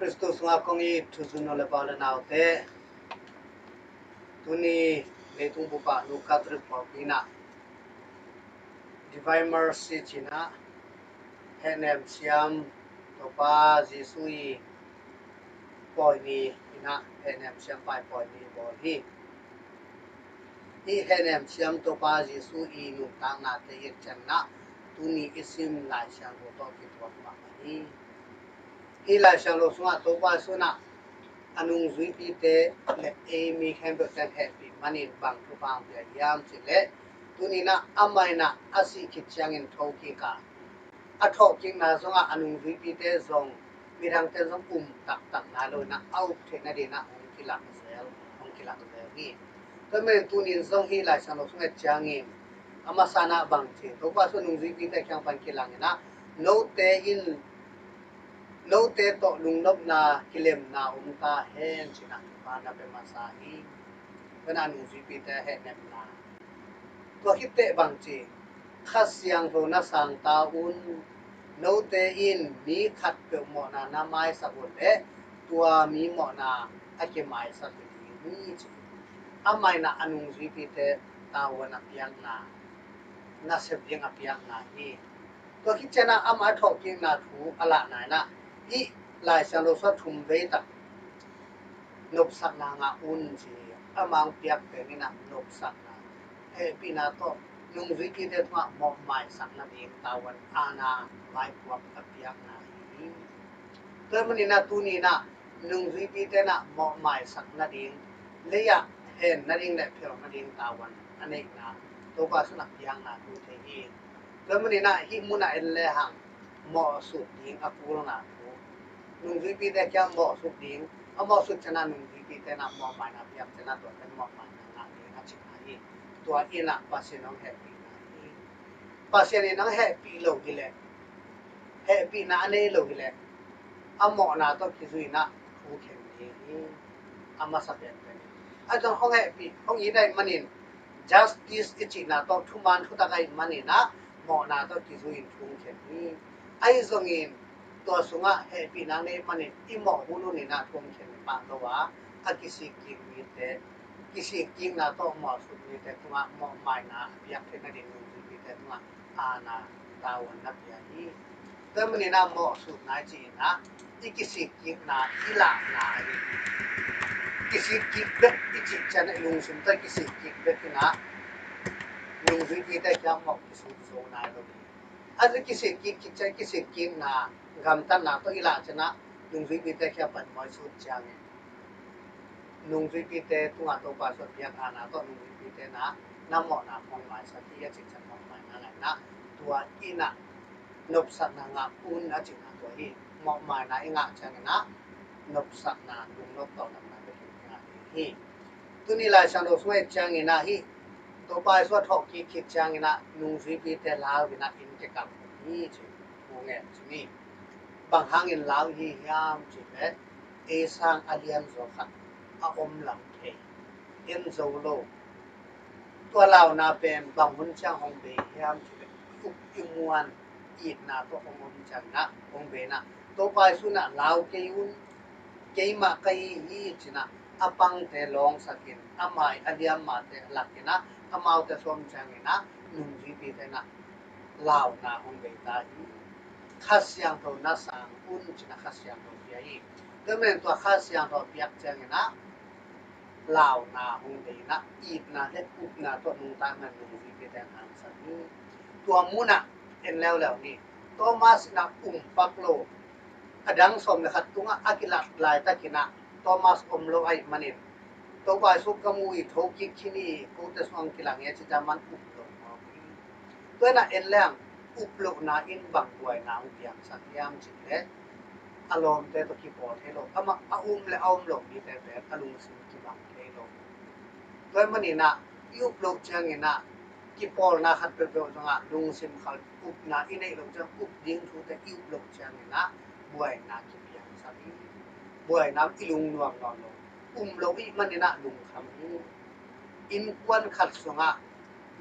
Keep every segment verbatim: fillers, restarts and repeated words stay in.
Khristu sungah kong it thuzui nu le pa le naute, tuni leitung bup ah Nu Catholic pawlpi in ah Divine Mercy ci-in ah hehnem siam Topa Jesu i pawi ni in ah hehnem siam pa i pawi ni bawl hi. Hih hehnem siam Topa Jesu i nuntaknate i et ciangin ah tuni i sim Lai Siangtho tawh kituak mahmah hi. Hih Lai Siangtho sungah Topa Jesu in ah a nungzuipite le ei mi khempeuhte hehpih manin bang thupha hong pia hiam cih leh, tuni in ah amah in ah a sih khit ciangin thokik a, a thawhkikna zongah a nungzuipite zong midangte zong um taktak nai lo in ah a up theih nadingin ah hong kilak zel, hong kilak zel hi. Tua ahih manin tuni in zong hih Lai Siangtho sung et ciangin a masa in ah bang ci, Topa Jesu nungzuipite kiang pan kilang in ah note in, note tawh lungnopna kilemna om ta hen ci-in ah thupha na pia masa hi. Tua in ah nungzuipite hehnemna, tua khit teh bang ci, Kha Siangtho na sang ta un, note in mi khatpeuh mawhna na maisak uh leh tua mi mawhna a kimaisak hi ding hi ci. Amah in ah a nungzuipite tavuan a piakna, nasep ding a piakna hi. Tua khit ciangin ah amah a thawhkikna thu a lahna in ah hih Lai Siangtho sung ah thum vei tak nopsakna ngah un ci. Amah hong piak pen in ah nopsakna, hehpihna tawh nungzuipite tungah mawhmaisak nading tavuan aana vaipuak a piakna hi. Tua ahih manin ah tuni in ah nungzuipite in ah mawhmaisak nading, lei ah hen nading le phelh nading tavuan a neihna Topa Jesu in ah piakna thu thei hi. Tua ahih manin ah hih mun ah en lehang mawhsut ding a kulna thu, nungzuipite kiang mawhsut ding, a mawhsut ciangin ah nungzuipite in ah mawhmaina piak ciangin ah tuate mawhmaina ngah ding a cihna hi. Tua in ah Pasian hong hehpihna hi. Pasian in hong hehpih lo hi leh, hehpihna a nei lo hi leh a mawhna tawh kizui in ah thu khen ding hi. A masa penpen in ah zong hong hehpih, hong it ahih manin, justice i cihna tawh thuman thutak ahih manin ah mawhna tawh kizui in thu hong khen hi. Ahi zongin tua sungah hehpihna nei manin i mawh hunhun in ah thu hong khen hi pah lo a, a kisik kik mite, kisik kikna tawh mawhsut mite tungah mawhmaina a piak theih nading nungzuipite tungah aana tavuan na pia hi. Tua ahih manin ah mawhsutna i cih in ah i kisik kikna, i lahna ahi hi. Kisik kik bek i cih ciangin ah i lungsim tawh i kisik kik bek in ah nungzuipite kiang mawh kisut zo nai lo hi. A kisik kik khit ciang kisik kikna, gamtatna tawh i lah ciangin ah nungzuipite kiang pan mawh i sut ciangin nungzuipite tungah Topa Jesu a piak aana tawh nungzuipite in ah na mawhna hong maisak hi a cih ciang mawhmaina ngah in ah tua in ah nopsakna ngah un a cihna tua hi. Mawhmaina i ngah ciangin ah nopsakna, lungnop tawldamna bek in i ngah ding hi. Tuni Lai Siangtho sung et ciangin ah hih Topa Jesu a thawhkik khit ciangin ah nungzuipite lau in ah inn kikamh hi ci, mu ngen ci ni. Bang hangin lau i hi hiam cih leh ei sang a lianzaw khat a om lam thei, en zo lo. Tua launa pen bang hun ciang hong bei hiam cih leh uk i muan itna tawh hong om ciangin ah hong bei in ah Topa Jesu in ah lau kei un, keimah ka hi hi ci-in ah a pangte lawngsak in, a mai a liammate lak in ah amaute sawm ciangin ah nungzuipite in ah launa hong bei ta hi. Kha Siangtho na sang un ci-in ah Kha Siangtho pia hi. Tua ahih manin tua Kha Siangtho piak ciangin ah launa hong bei in ah itna le upna tawh nungta in ah nungzuipite hong hangsan hi. Tua mun ah en leuleu ni. Thomas in ah um pak lo. A dang sawm le khat tungah a kilat laitakin ah Thomas om lo ahih manin Topa Jesu ka mu hi, thokik khin hi, kote sung hong kilang hi a cih ciang amah um lo mawk hi. Tua in ah en leng up lohna in bang buaina hong piangsak hiam cih leh a lawmte tawh kipawl thei lo, amah a um le a um lo mite pen a lungsim kibang thei lo. Tua ahih manin ah i up loh ciangin ah kipawlna khat peuhpeuh zongah lungsim khal, upna i neih loh ciang up ding thute i up loh ciangin ah buaina kipiangsak hi. Buaina i lungnuam nawn lo. Um lo ahih manin ah lungkham hi. Innkuan khat sungah,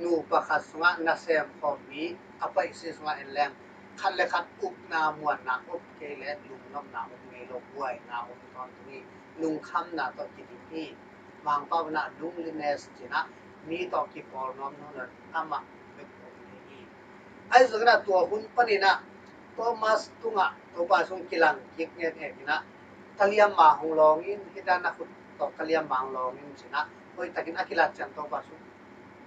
nupa khat sungah nasem khawm mi a paisi sungah en leng Khat le khat upna muanna om kei leh lungnopna om ngei lo, buaina om tawntung hi. Lungkhamna tawh kidim hi. Mangpau in ah loneliness ci-in ah mi tawh kipawl nuam nawn lo, amah bek om ngei hi. Ahi zongin ah tua hun panin ah Thomas tungah Topa Jesu kilang kik ngetnget in ah, ka liamma hong lawng in, hih dan na khut tawh ka liamma hong lawng in ci-in ah, hoihtakin a kilat ciang Topa Jesu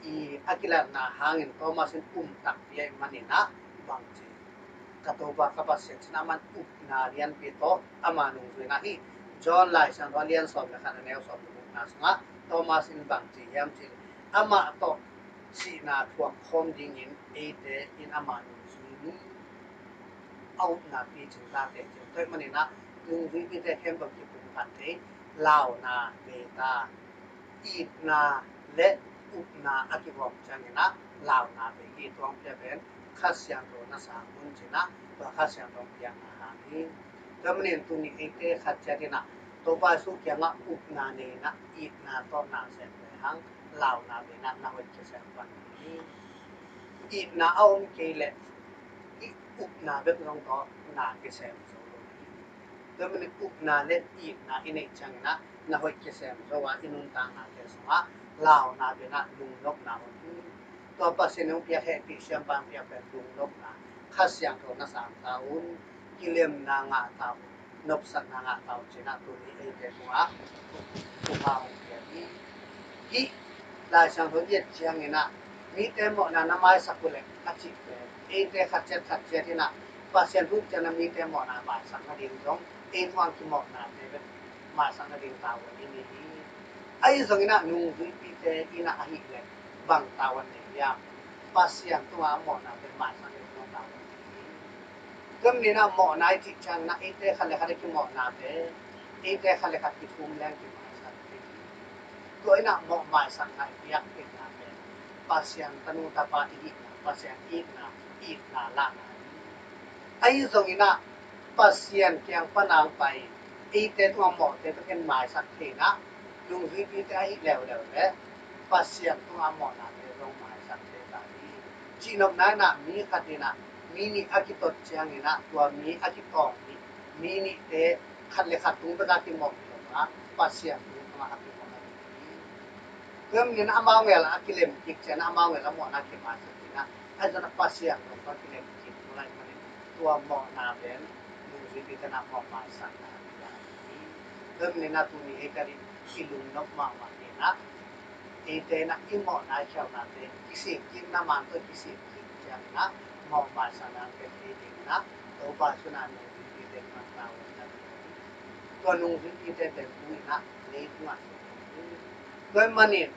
i a kilatna hangin Thomas in um takpi ahih manin ah bangci, ka Topa ka Pasian ci-in ah, aman upna lianpi tawh ama nungzui in ah. Hih John Lai Siangtho a lian sawm le khat, a neu sawm le gukna sungah Thomas in bangci hiam cih leh, amah tawh sihna thuak khawm dingin eite in ama nungzui ni, a upna picing ta teh ci. Tua ahih manin ah nungzuipite khempeuh kipumkhat thei, launa bei ta. Itna le upna a kigawm ciangin ah launa bei hi. Tua hong piak pen Kha Siangtho na sang un ci-in ah, tua Kha Siangtho piakna hang hi. Tua ahih manin tuni eite khat ciat in ah Topa Jesu kiangah upna nei in ah, itna tawh na sem lehang, launa bei in ah na hoih kisem pan hi. Itna a om kei leh hih upna bek zong tawh na kisem zo lo hi. Tua ahih manin upna le itna i neih ciangin ah na hoih kisem zo a, i nuntaknate sungah launa bei in ah lungnopna om hi. Tua Pasian hong piak hehpih siampa hong piak pen lungnopna, Kha Siangtho na sang ta un, kilemna ngah ta un, nopsakna ngah ta un ci-in ah tuni eite tungah thupha hong piak hi. Hih Lai Siangtho i et ciangin ah mite mawhna na maisak uh leh a cih pen eite khat ciat khat ciat in ah Pasian thu ciang a mite mawhna maisak nading zong ei tungah kimawhnate bek maisak nading tavuan i nei hi. Ahi zongin ah nungzuipite in ah ahih leh bang tavuan nei hiam? Pasian tungah a mawhnate maisak nading tavuan nei hi. Tua ahih manin ah mawhna i cih ciangin ah eite khat le khat i kimawhnate, eite khat le khat kithum leng kimaisak thei hi. Tua in ah mawh maisakna i biakpiakna pen Pasian tanu tapa i hihna, Pasian itna, itna lahna hi. Ahi zongin ah Pasian kiang pan a hong pai, eite tungah mawhte bek in maisak thei in ah, nungzuipite ahih leuleu leh Pasian tungah mawhnate zong maisak thei ta hi. Cihnopna in ah mi khat in ah mi nih a kitot ciangin ah tua mi a kitawng nih, mi nihte khat le khat tung bek a kimawh hi lo a, Pasian tung tungah a kimawh a hi hi. Tua ahih manin amau gel a kilem kik ciangin ah amau gel a mawhna kimaisak in ah, ahi zongin ah Pasian tungah a kilem kik lo ahih manin tua mawhna pen nungzuipite in ah mawh maisakna hi. Tua ahih manin ah tuni eite ading i lungnop mahmah in ah, eite in ah i mawhna i khialhnate kisik kik na, man tawh kisik kik ciangin ah mawh maisakna pen ei ding in ah Topa Jesu in ah nungzuipite i pan tavuan na hi. Tua nungzuipite pen tu in ah leitungah tua ahih manin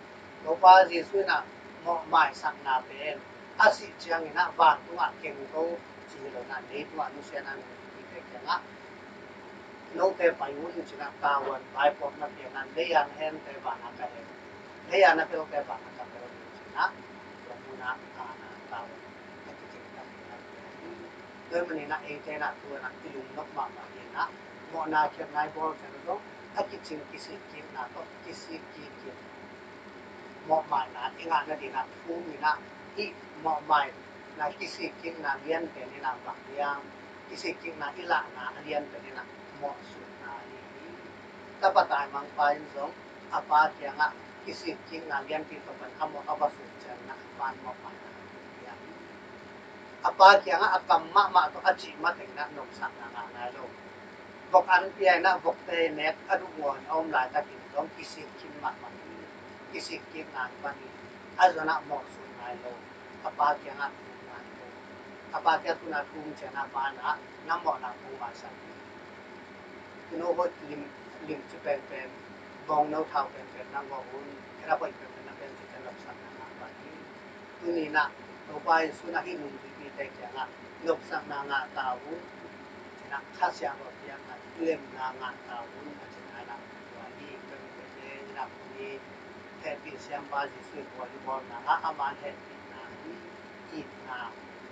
Topa Jesu in ah mawh maisakna pen a sih ciangin ah vantungah kengto ci hi lo in ah, leitungah nusia in ah nungzuipite kiangah note pai un ci-in ah tavuan vaipuak na pia in ah, lei-a na hente vanah ka hen, lei-a na pelte vanah ka pel ding ci-in ah, tua munah a na tavuan a kicing tak in ah. Tua ahih manin ah eite in ah tu in ah i lungnop mahmah in ah, mawhna khialhna i bawl ciang zong a kicing kisik kikna tawh kisik kik in, mawhmaina i ngah nading ah thum in ah, hih mawhmaina kisik kikna lian pen in ah bang hiam? Kisik kikna i lahna a lian pen in ah mawhsutna ahi hi. Tapa taimangpa in zong a pa kiangah kisik kikna lianpi tawh pan a mawh a va sut ciangin ah a pa in mawhmaina a hi hi. A pa kiangah a kam mahmah tawh a cih mateng in ah nopsakna ngah nai lo. Vok an pia in ah vokte nek a duh ngawn a om laitakin zong kisik kik mahmah hi. Kisik kikna hi pan hi. Ahi zongin ah mawhsut nai lo. A pa kiangah thum nai lo. A pa kiangah thum ciangin ah a pa in ah na mawhna kong maisak hi. Tuno hoih lim, limci penpen, bawngno thau penpen na gawh un, khedap hoih penpen na pia un ci-in nopsakna ngah pan hi. Tuni in ah Topa Jesu in ah hih nungzuipite kiangah nopsakna ngah ta un, ci-in ah Kha Siangtho piakna lemna ngah ta un a cihna in ah tua hi. Tua hi, tua hi, tua hi, tua hi. Hehpih siampa Jesu i bawl i bawlna ah ama hehpihna hi. Itna,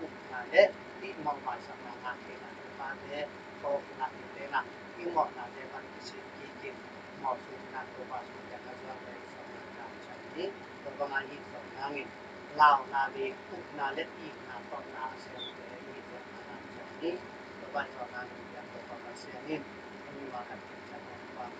upna le hih mawh maisakna ngah theihna, tate, pawlkhatna, eite in ah i mawhnate pan kisik kik in, mawhsut in ah Topa Jesu kiangah zuan leh i sawm nang ciang hi. Tua bangah i sawm nangin launa bei, upna le itna tawh na a semte i hi zuan nang Topa in tawh na nung piak Topa Pasian in, ei mimal khat khempeuh tungah